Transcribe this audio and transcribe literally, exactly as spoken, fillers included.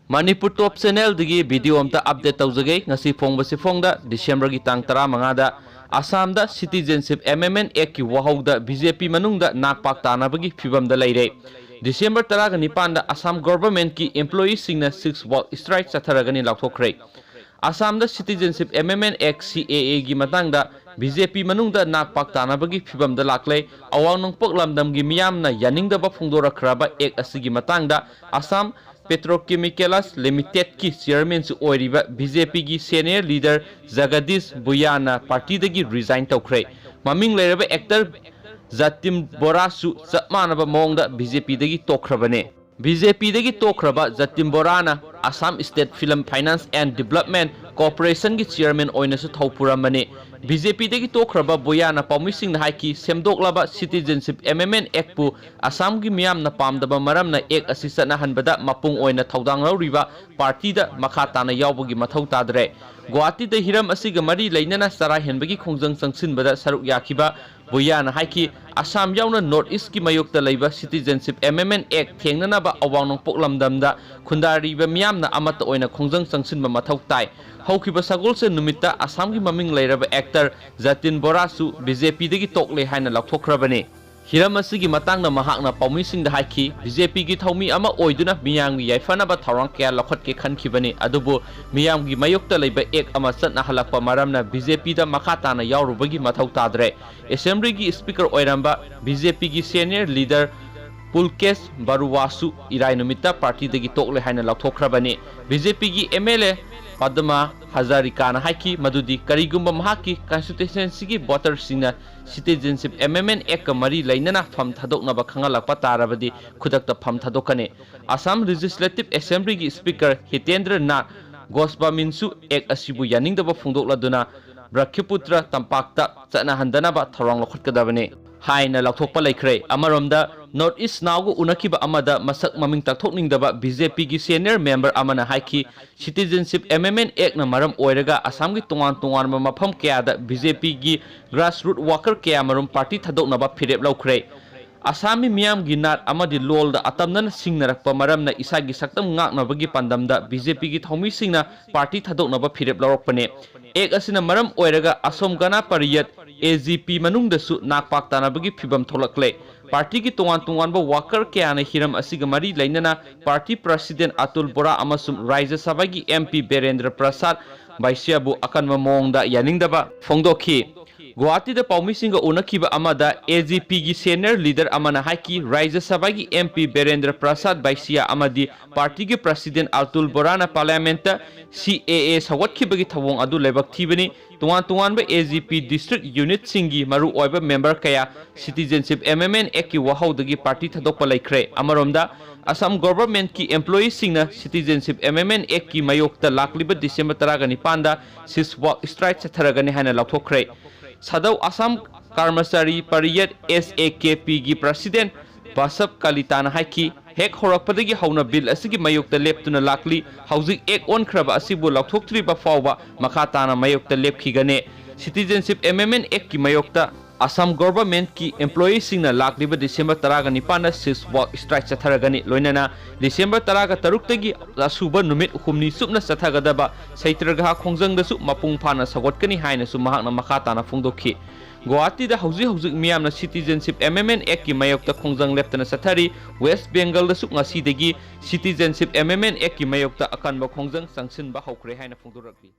ꯃꯅꯤꯄꯨꯔ ꯇꯣꯞ ꯆꯦꯅꯦꯜꯗꯒꯤ video ꯑꯝꯇ update ꯇꯧꯖꯒꯦ꯫ ꯉꯁꯤ ꯐꯣꯡꯕꯁꯤ ꯐꯣꯡꯗ ꯗꯤꯁꯦꯝꯕꯔꯒꯤ ꯇꯥꯡ ꯇꯔꯥꯃꯉꯥꯗ ꯑꯁꯥꯝꯗ ꯁꯤꯇꯤꯖꯦꯟꯁꯤꯞ ꯑꯦꯃꯦꯟꯃꯦꯟ ꯑꯦꯛꯀꯤ ꯋꯥꯍꯧꯗ ꯕꯤ ꯖꯦ ꯄꯤ ꯃꯅꯨꯡꯗ ꯅꯥꯛ ꯄꯥꯛ ꯇꯥꯅꯕꯒꯤ ꯐꯤꯕꯝꯗ ꯂꯩꯔꯦ꯫ ꯗꯤꯁꯦꯝꯕꯔ ꯇꯔꯥꯒ ꯅꯤꯄꯥꯟꯗ ꯑꯁꯥꯝ ꯒꯣꯚꯔꯟꯃꯦꯟꯠꯀꯤ ꯏꯝꯄ꯭ꯂꯣꯌꯤꯁꯤꯡꯅ ꯁꯤꯛꯁ ꯋꯥꯛ ꯁ꯭ꯇ꯭ꯔꯥꯏꯛ ꯆꯠꯊꯔꯒꯅꯤ ꯂꯥꯎꯊꯣꯛꯈ꯭ꯔꯦ꯫ ꯑꯁꯥꯝꯗ ꯁꯤꯇꯤꯖꯦꯟꯁꯤꯞ ꯑꯦꯃꯦꯟꯃꯦꯟ ꯑꯦꯛ, ꯁꯤ ꯑꯦ ꯑꯦꯒꯤ ꯃꯇꯥꯡꯗ ꯕꯤ ꯖꯦ ꯄꯤ ꯃꯅꯨꯡꯗ ꯅꯥꯛ ꯄꯥꯛ ꯇꯥꯅꯕꯒꯤ ꯐꯤꯕꯝꯗ ꯂꯥꯛꯂꯦ꯫ ꯑꯋꯥꯡ ꯅꯣꯡꯄꯣꯛ ꯂꯝꯗꯝꯒꯤ ꯃꯤꯌꯥꯝꯅ ꯌꯥꯅꯤꯡꯗꯕ ꯐꯣꯡꯗꯣꯔꯛꯈ꯭ꯔꯕ ꯑꯦꯛ ꯑꯁꯤꯒꯤ ꯃꯇꯥꯡꯗ ꯑꯁꯥꯝ ꯄꯦꯇ꯭ꯔꯣꯀꯦꯃꯤꯀꯦꯂꯁ ꯂꯤꯃꯤꯇꯦꯗꯀꯤ ꯆꯤꯌꯔꯃꯦꯟꯁꯨ ꯑꯣꯏꯔꯤꯕ ꯕꯤ ꯖꯦ ꯄꯤꯒꯤ ꯁꯦꯅꯤꯌꯔ ꯂꯤꯗꯔ ꯖꯒꯗꯤꯁ ꯚꯨꯌꯥꯅ ꯄꯥꯔꯇꯤꯗꯒꯤ ꯔꯤꯖꯥꯏꯟ ꯇꯧꯈ꯭ꯔꯦ꯫ ꯃꯃꯤꯡ ꯂꯩꯔꯕ ꯑꯦꯛꯇꯔ ꯖꯇꯤꯟ ꯕꯣꯔꯥꯁꯨ ꯆꯞ ꯃꯥꯟꯅꯕ ꯃꯑꯣꯡꯗ ꯕꯤ ꯖꯦ ꯄꯤꯗꯒꯤ ꯇꯣꯛꯈ꯭ꯔꯕꯅꯦ꯫ ꯕꯤ ꯖꯦ ꯄꯤꯗꯒꯤ ꯇꯣꯛꯈ꯭ꯔꯕ ꯖꯇꯤꯟ ꯕꯣꯔꯥꯅ Assam state film finance and development ꯀꯣꯔꯄꯣꯔꯦꯁꯟꯒꯤ ꯆꯤꯌꯔꯃꯦꯟ ꯑꯣꯏꯅꯁꯨ ꯊꯧ ꯄꯨꯔꯝꯕꯅꯤ꯫ ꯕꯤ ꯖꯦ ꯄꯤꯗꯒꯤ ꯇꯣꯛꯈ꯭ꯔꯕ ꯕꯨꯌꯥꯅ ꯄꯥꯎꯃꯤꯁꯤꯡꯗ ꯍꯥꯏꯈꯤ, ꯁꯦꯝꯗꯣꯛꯂꯕ ꯁꯤꯇꯤꯖꯦꯟꯁꯤꯞ ꯑꯦꯃꯦꯟꯃꯦꯟ ꯑꯦꯛꯄꯨ ꯑꯁꯥꯝꯒꯤ ꯃꯤꯌꯥꯝꯅ ꯄꯥꯝꯗꯕ ꯃꯔꯝꯅ ꯑꯦꯛ ꯑꯁꯤ ꯆꯠꯅꯍꯟꯕꯗ ꯃꯄꯨꯡ ꯑꯣꯏꯅ ꯊꯧꯗꯥꯡ ꯂꯧꯔꯤꯕ ꯄꯥꯔꯇꯤꯗ ꯃꯈꯥ ꯇꯥꯅ ꯌꯥꯎꯕꯒꯤ ꯃꯊꯧ ꯇꯥꯗ꯭ꯔꯦ꯫ ꯒꯨꯋꯥꯍꯥꯇꯤꯗ ꯍꯤꯔꯝ ꯑꯁꯤꯒ ꯃꯔꯤ ꯂꯩꯅꯅ ꯆꯔꯥ ꯍꯦꯟꯕꯒꯤ ꯈꯣꯡꯖꯪ ꯆꯪꯁꯤꯟꯕꯗ ꯁꯔꯨꯛ ꯌꯥꯈꯤꯕ ꯕꯨꯌꯥꯅ ꯍꯥꯏꯈꯤ, ꯑꯁꯥꯝ ꯌꯥꯎꯅ ꯅꯣꯔꯠ ꯏꯁ꯭ꯠꯀꯤ ꯃꯥꯌꯣꯛꯇ ꯂꯩꯕ ꯁꯤꯇꯤꯖꯦꯟꯁꯤꯞ ꯑꯦꯃꯦꯟꯃꯦꯟ ꯑꯦꯛ ꯊꯦꯡꯅꯅꯕ ꯑꯋꯥꯡ ꯅꯣꯡꯄꯣꯛ ꯂꯝꯗꯝꯗ ꯈꯨꯟꯗꯥꯔꯤꯕ ꯃꯤꯌꯥꯝꯅ ꯑꯃꯠꯇ ꯑꯣꯏꯅ ꯈꯣꯡꯖꯪ ꯆꯪꯁꯤꯟꯕ ꯃꯊꯧ ꯇꯥꯏ꯫ ꯍꯧꯈꯤꯕ ꯁꯒꯣꯜꯁꯦꯟ ꯅꯨꯃꯤꯠꯇ ꯑꯁꯥꯝꯒꯤ ꯃꯃꯤꯡ ꯂꯩꯔꯕ ꯑꯦꯛꯇꯔ ꯖꯇꯤꯟ ꯕꯣꯔꯥꯁꯨ ꯕꯤ ꯖꯦ ꯄꯤꯗꯒꯤ ꯇꯣꯛꯂꯦ ꯍꯥꯏꯅ ꯂꯥꯎꯊꯣꯛꯈ꯭ꯔꯕꯅꯤ꯫ ꯍꯤꯔꯝ ꯑꯁꯤꯒꯤ ꯃꯇꯥꯡꯗ ꯃꯍꯥꯛꯅ ꯄꯥꯎꯃꯤꯁꯤꯡꯗ ꯍꯥꯏꯈꯤ, ꯕꯤ ꯖꯦ ꯄꯤꯒꯤ ꯊꯧꯃꯤ ꯑꯃ ꯑꯣꯏꯗꯨꯅ ꯃꯤꯌꯥꯝꯒꯤ ꯌꯥꯏꯐꯅꯕ ꯊꯧꯔꯥꯡ ꯀꯌꯥ ꯂꯧꯈꯠꯀꯦ ꯈꯟꯈꯤꯕꯅꯤ, ꯑꯗꯨꯕꯨ ꯃꯤꯌꯥꯝꯒꯤ ꯃꯥꯌꯣꯛꯇ ꯂꯩꯕ ꯑꯦꯛ ꯑꯃ ꯆꯠꯅꯍꯜꯂꯛꯄ ꯃꯔꯝꯅ ꯕꯤ ꯖꯦ ꯄꯤꯗ ꯃꯈꯥ ꯇꯥꯅ ꯌꯥꯎꯔꯨꯕꯒꯤ ꯃꯊꯧ ꯇꯥꯗ꯭ꯔꯦ꯫ ꯑꯦꯁꯦꯝꯕ꯭ꯂꯤꯒꯤ ꯁ꯭ꯄꯤꯀꯔ ꯑꯣꯏꯔꯝꯕ ꯕꯤ ꯖꯦ ꯄꯤꯒꯤ ꯁꯦꯅꯤꯌꯔ ꯂꯤꯗꯔ ꯄꯨꯜꯀꯦꯁ ꯕꯔꯨꯋꯥꯁꯨ ꯏꯔꯥꯏ ꯅꯨꯃꯤꯠꯇ ꯄꯥꯔꯇꯤꯗꯒꯤ ꯇꯣꯛꯂꯦ ꯍꯥꯏꯅ ꯂꯥꯎꯊꯣꯛꯈ꯭ꯔꯕꯅꯤ꯫ ꯕꯤ ꯖꯦ ꯄꯤꯒꯤ ꯑꯦꯝ ꯑꯦꯜ ꯑꯦ ꯄꯗꯃ ꯍꯖꯥꯔꯤꯀꯥꯅ ꯍꯥꯏꯈꯤ ꯃꯗꯨꯗꯤ ꯀꯔꯤꯒꯨꯝꯕ ꯃꯍꯥꯛꯀꯤ ꯀꯟꯁꯇꯤꯇ꯭ꯌꯨꯑꯦꯟꯁꯤꯒꯤ ꯚꯣꯇꯔꯁꯤꯡꯅ ꯁꯤꯇꯤꯖꯦꯟꯁꯤꯞ ꯑꯦꯃꯦꯟꯃꯦꯟ ꯑꯦꯛꯀ ꯃꯔꯤ ꯂꯩꯅꯅ ꯐꯝ ꯊꯥꯗꯣꯛꯅꯕ ꯈꯪꯍꯜꯂꯛꯄ ꯇꯥꯔꯕꯗꯤ ꯈꯨꯗꯛꯇ ꯐꯝ ꯊꯥꯗꯣꯛꯀꯅꯤ꯫ ꯑꯁꯥꯝ ꯂꯦꯖꯤꯁꯂꯦꯇꯤꯚ ꯑꯦꯁꯦꯝꯕ꯭ꯂꯤꯒꯤ ꯁ꯭ꯄꯤꯀꯔ ꯍꯤꯇꯦꯟꯗ꯭ꯔ ꯅꯥꯊ ꯒꯣꯁꯕꯥꯃꯤꯟꯁꯨ ꯑꯦꯛ ꯑꯁꯤꯕꯨ ꯌꯥꯅꯤꯡꯗꯕ ꯐꯣꯡꯗꯣꯛꯂꯗꯨꯅ ꯕ꯭ꯔꯍ꯭ꯃꯄꯨꯇ꯭ꯔ ꯇꯝꯄꯥꯛꯇ ꯆꯠꯅꯍꯟꯗꯅꯕ ꯊꯧꯔꯥꯡ ꯂꯧꯈꯠꯀꯗꯕꯅꯤ ꯍꯥꯏꯅ ꯂꯥꯎꯊꯣꯛꯄ ꯂꯩꯈ꯭ꯔꯦ꯫ ꯑꯃꯔꯣꯝꯗ, ꯅꯣꯔꯠ ꯏꯁ꯭ꯠ ꯅꯥꯎꯒ ꯎꯅꯈꯤꯕ ꯑꯃꯗ ꯃꯁꯛ ꯃꯃꯤꯡ ꯇꯥꯛꯊꯣꯛꯅꯤꯡꯗꯕ ꯕꯤ ꯖꯦ ꯄꯤꯒꯤ ꯁꯦꯅꯤꯌꯔ ꯃꯦꯝꯕꯔ ꯑꯃꯅ ꯍꯥꯏꯈꯤ, ꯁꯤꯇꯤꯖꯦꯟꯁꯤꯞ ꯑꯦꯃꯦꯟꯃꯦꯟ ꯑꯦꯛꯅ ꯃꯔꯝ ꯑꯣꯏꯔꯒ ꯑꯁꯥꯝꯒꯤ ꯇꯣꯉꯥꯟ ꯇꯣꯉꯥꯟꯕ ꯃꯐꯝ ꯀꯌꯥꯗ ꯕꯤ ꯖꯦ ꯄꯤꯒꯤ ꯒ꯭ꯔꯥꯁꯔꯨꯠ ꯋꯥꯀꯔ ꯀꯌꯥꯃꯔꯨꯝ ꯄꯥꯔꯇꯤ ꯊꯥꯗꯣꯛꯅꯕ ꯐꯤꯔꯦꯞ ꯂꯧꯈ꯭ꯔꯦ꯫ ꯑꯁꯥꯝꯃꯤ ꯃꯤꯌꯥꯝꯒꯤ ꯅꯥꯠ ꯑꯃꯗꯤ ꯂꯣꯜꯗ ꯑꯇꯝꯅꯅ ꯁꯤꯡꯅꯔꯛꯄ ꯃꯔꯝꯅ ꯏꯁꯥꯒꯤ ꯁꯛꯇꯝ ꯉꯥꯛꯅꯕꯒꯤ ꯄꯥꯟꯗꯝꯗ ꯕꯤ ꯖꯦ ꯄꯤꯒꯤ ꯊꯧꯃꯤꯁꯤꯡꯅ ꯄꯥꯔꯇꯤ ꯊꯥꯗꯣꯛꯅꯕ ꯐꯤꯔꯦꯞ ꯂꯧꯔꯛꯄꯅꯦ꯫ ꯑꯦꯛ ꯑꯁꯤꯅ ꯃꯔꯝ ꯑꯣꯏꯔꯒ ꯑꯁꯣꯝ ꯒꯅ ꯄꯔꯤꯌꯠ, ꯑꯦ ꯖꯤ ꯄꯤ, ꯃꯅꯨꯡꯗꯁꯨ ꯅꯥꯛꯄꯥꯛ ꯇꯥꯅꯕꯒꯤ ꯐꯤꯚꯝ ꯊꯣꯛꯂꯛꯂꯦ꯫ ꯄꯥꯔꯇꯤꯒꯤ ꯇꯣꯉꯥꯟ ꯇꯣꯉꯥꯟꯕ ꯋꯥꯀꯔ ꯀꯌꯥꯅ ꯍꯤꯔꯝ ꯑꯁꯤꯒ ꯃꯔꯤ ꯂꯩꯅꯅ ꯄꯥꯔꯇꯤ ꯄ꯭ꯔꯁꯤꯗꯦꯟ ꯑꯇꯨꯜ ꯕꯣꯔꯥ ꯑꯃꯁꯨꯡ ꯔꯥꯖ꯭ꯌ ꯁꯚꯥꯒꯤ ꯑꯦꯝ ꯄꯤ ꯕꯤꯔꯦꯟꯗ꯭ꯔ ꯄ꯭ꯔꯁꯥꯗ ꯕꯩꯁ꯭ꯌꯥꯕꯨ ꯑꯀꯟꯕ ꯃꯑꯣꯡꯗ ꯌꯥꯅꯤꯡꯗꯕ ꯐꯣꯡꯗꯣꯛꯈꯤ꯫ ꯒꯨꯋꯥꯍꯥꯇꯤꯗ ꯄꯥꯎꯃꯤꯁꯤꯡꯒ ꯎꯅꯈꯤꯕ ꯑꯃꯗ ꯑꯦ ꯖꯤ ꯄꯤꯒꯤ ꯁꯦꯅꯤꯌꯔ ꯂꯤꯗꯔ ꯑꯃꯅ ꯍꯥꯏꯈꯤ, ꯔꯥꯖ꯭ꯌ ꯁꯚꯥꯒꯤ ꯑꯦꯝ ꯄꯤ ꯕꯤꯔꯦꯟꯗ꯭ꯔ ꯄ꯭ꯔꯁꯥꯗ ꯕꯩꯁ꯭ꯌꯥ ꯑꯃꯗꯤ ꯄꯥꯔꯇꯤꯒꯤ ꯄ꯭ꯔꯁꯤꯗꯦꯟ ꯑꯇꯨꯜ ꯕꯣꯔꯥꯅ ꯄꯥꯔꯂꯤꯌꯥꯃꯦꯟꯠꯇ ꯁꯤ ꯑꯦ ꯑꯦ ꯁꯧꯒꯠꯈꯤꯕꯒꯤ ꯊꯧꯑꯣꯡ ꯑꯗꯨ ꯂꯥꯏꯕꯛ ꯊꯤꯕꯅꯤ꯫ ꯇꯣꯉꯥꯟ ꯇꯣꯉꯥꯟꯕ ꯑꯦ ꯖꯤ ꯄꯤ ꯗꯤꯁꯇ꯭ꯔꯤꯛ ꯌꯨꯅꯤꯠꯁꯤꯡꯒꯤ ꯃꯔꯨꯑꯣꯏꯕ ꯃꯦꯝꯕꯔ ꯀꯌꯥ ꯁꯤꯇꯤꯖꯦꯟꯁꯤꯞ ꯑꯦꯃꯦꯟꯗꯃꯦꯟꯠ ꯑꯦꯛꯀꯤ ꯋꯥꯍꯧꯗꯒꯤ ꯄꯥꯔꯇꯤ ꯊꯥꯗꯣꯛꯄ ꯂꯩꯈ꯭ꯔꯦ꯫ ꯑꯃꯔꯣꯝꯗ, ꯑꯁꯥꯝ ꯒꯣꯚꯔꯟꯃꯦꯟꯠꯀꯤ ꯑꯦꯝꯄ꯭ꯂꯣꯌꯤꯁꯤꯡꯅ ꯁꯤꯇꯤꯖꯦꯟꯁꯤꯞ ꯑꯦꯃꯦꯟꯗꯃꯦꯟꯠ ꯑꯦꯛꯀꯤ ꯃꯥꯌꯣꯛꯇ ꯂꯥꯛꯂꯤꯕ ꯗꯤꯁꯦꯝꯕꯔ ꯇꯔꯥꯒ ꯅꯤꯄꯥꯟꯗ ꯁꯤꯁꯋꯥꯛ ꯁ꯭ꯇ꯭ꯔꯥꯏꯛ ꯆꯠꯊꯔꯒꯅꯤ ꯍꯥꯏꯅ ꯂꯥꯎꯊꯣꯛꯈ꯭ꯔꯦ꯫ ꯁꯥꯗꯧ ꯑꯁꯥꯝ ꯀꯔꯃꯆꯥꯔꯤ ꯄꯔꯤꯌꯠ, ꯑꯦꯁ ꯑꯦ ꯀꯦ ꯄꯤꯒꯤ ꯄ꯭ꯔꯁꯤꯗꯦꯟ ꯕꯥꯁꯕ ꯀꯂꯤꯇꯥꯅ ꯍꯥꯏꯈꯤ, ꯍꯦꯛ ꯍꯧꯔꯛꯄꯗꯒꯤ ꯍꯧꯅ ꯕꯤꯜ ꯑꯁꯤꯒꯤ ꯃꯥꯌꯣꯛꯇ ꯂꯦꯞꯇꯨꯅ ꯂꯥꯛꯂꯤ꯫ ꯍꯧꯖꯤꯛ ꯑꯦꯛ ꯑꯣꯟꯈ꯭ꯔꯕ ꯑꯁꯤꯕꯨ ꯂꯥꯎꯊꯣꯛꯇ꯭ꯔꯤꯕ ꯐꯥꯎꯕ ꯃꯈꯥ ꯇꯥꯅ ꯃꯥꯌꯣꯛꯇ ꯂꯦꯞꯈꯤꯒꯅꯤ꯫ ꯁꯤꯇꯤꯖꯦꯟꯁꯤꯞ ꯑꯦꯃꯦꯟꯗꯃꯦꯟꯠ ꯑꯦꯛꯀꯤ ꯃꯥꯌꯣꯛꯇ ꯑꯁꯥꯝ ꯒꯣꯚꯔꯟꯃꯦꯟꯠꯀꯤ ꯑꯦꯝꯄ꯭ꯂꯣꯌꯤꯁꯤꯡꯅ ꯂꯥꯛꯂꯤꯕ ꯗꯤꯁꯦꯝꯕꯔ ꯇꯔꯥꯒ ꯅꯤꯄꯥꯟꯗ ꯁꯤꯁꯋꯥꯛ ꯁ꯭ꯇ꯭ꯔꯥꯏꯛ ꯆꯠꯊꯔꯒꯅꯤ꯫ ꯂꯣꯏꯅꯅ ꯗꯤꯁꯦꯝꯕꯔ ꯇꯔꯥꯒ ꯇꯔꯨꯛꯇꯒꯤ ꯑꯁꯨꯕ ꯅꯨꯃꯤꯠ ꯍꯨꯝꯅꯤ ꯆꯨꯞꯅ ꯆꯠꯊꯒꯗꯕ ꯁꯩꯇ꯭ꯔꯒꯍꯥ ꯈꯣꯡꯖꯪꯗꯁꯨ ꯃꯄꯨꯡ ꯐꯥꯅ ꯁꯧꯒꯠꯀꯅꯤ ꯍꯥꯏꯅꯁꯨ ꯃꯍꯥꯛꯅ ꯃꯈꯥ ꯇꯥꯅ ꯐꯣꯡꯗꯣꯛꯈꯤ꯫ ꯒꯨꯋꯥꯍꯥꯇꯤꯗ ꯍꯧꯖꯤꯛ ꯍꯧꯖꯤꯛ ꯃꯤꯌꯥꯝꯅ ꯁꯤꯇꯤꯖꯦꯟꯁꯤꯞ ꯑꯦꯃꯦꯟꯗꯃꯦꯟꯠ ꯑꯦꯛꯀꯤ ꯃꯥꯌꯣꯛꯇ ꯈꯣꯡꯖꯪ ꯂꯦꯞꯇꯅ ꯆꯠꯊꯔꯤ꯫ ꯋꯦꯁ꯭ꯠ ꯕꯦꯡꯒꯜꯗꯁꯨ ꯉꯁꯤꯗꯒꯤ ꯁꯤꯇꯤꯖꯦꯟꯁꯤꯞ ꯑꯦꯃꯦꯟꯗꯃꯦꯟꯠ ꯑꯦꯛꯀꯤ ꯃꯥꯌꯣꯛꯇ ꯑꯀꯟꯕ ꯈꯣꯡꯖꯪ ꯆꯪꯁꯤꯟꯕ ꯍꯧꯈ꯭ꯔꯦ ꯍꯥꯏꯅ ꯐꯣꯡꯗꯣꯔꯛꯂꯤ꯫